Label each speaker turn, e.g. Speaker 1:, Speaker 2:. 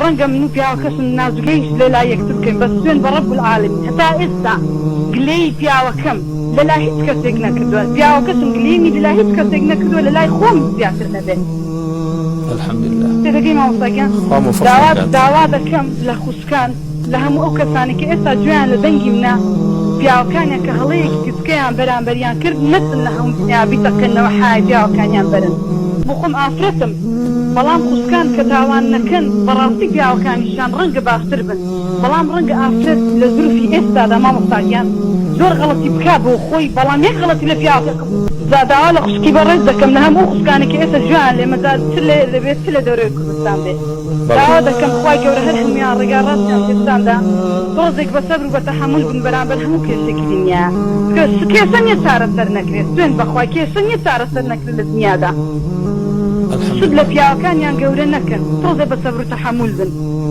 Speaker 1: ڕەنگە من و پیاوەکەشم نازگەیش لە لای یەکتر بکەین بەس سوێند بە رب العالمین هەتا ئێستا گلەیی پیاوەکەم لە لای هیچ کەسێک نەکردوە پیاوەکەشم گلەیمی لە لای هیچ کەسێک نەکردوە لە لای خۆم زیاتر نەبێ.
Speaker 2: الحمدللە.
Speaker 1: تێدەگەی مامۆستا گیان؟
Speaker 2: خوا مۆفەقتان
Speaker 1: داوا
Speaker 2: کات.
Speaker 1: داوا دەکەم لە خوشکان لە هەموو ئەو کەسانەی کە ئێستا گوێیان لە دەنگی منە پیاوەکانیان کە هەڵەیەکی گچکەیان بەرامبەریان کرد نەچن لە هەموو دنیا بیتەقێننەوە حای پیاوەکانیان بەرن. بۆ خۆم ئافرەتم بەڵام خوشکان کە تاوان نەکەن بەڕاستی پیاوەکانیشیان ڕەنگە باشتر بن بەڵام ڕەنگە ئافرەت لە زروفی ئێستادا مامۆستا گیان زۆر غەڵەتی بکا بۆ خۆی بەڵام یەک غەڵەتی لە پیاوەکە جا داوا لە خوشکی بەڕێز دەکەم لە هەموو ئەو خوشکانەی کە ئێستا گوێیان لێمە جا چ لێرە بێت چ لە دەرەوەی کوردستان بێت داوا دەکەم خوای گەورە هەر هەموویان ڕێگا ڕاستیان پێشان دا تۆزێک بە سەبر و بە تەحەمول بن بەرامبەر هەموو کێشەیەکی دنیا چونکە کێشە نیە چارەسەر نەکرێت سوێند بەخوای کێشە نیە چارەسەر نەکرێت لە دنیادا شت لە
Speaker 2: الحمدللە.
Speaker 1: پیاوەکانیان گەورە نەکەن تۆزێ بە سەبر و تەحەمول بن.